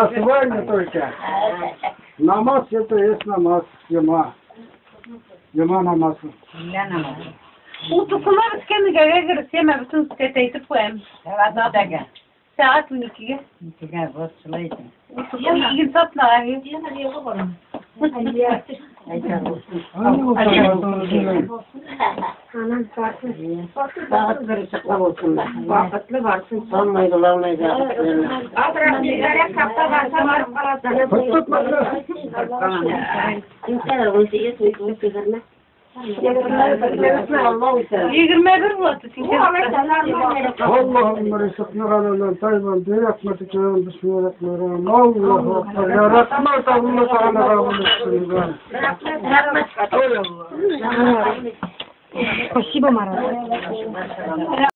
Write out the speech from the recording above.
Название только. Намаз это есть намаз. Яма. Яма намаз. Utukular kendi geve girse bütün teteyti poem. Saat 12'ye. Utukun satla abi. Vakıtlı varsın. Olmaydı. Allahümme rızıkna alenen tayyiben bi rahmetike ya bismillahirrahmanirrahim. Allahu ekber. Ya rahmet Allah Teala kabul etsin. Спасибо, Марат.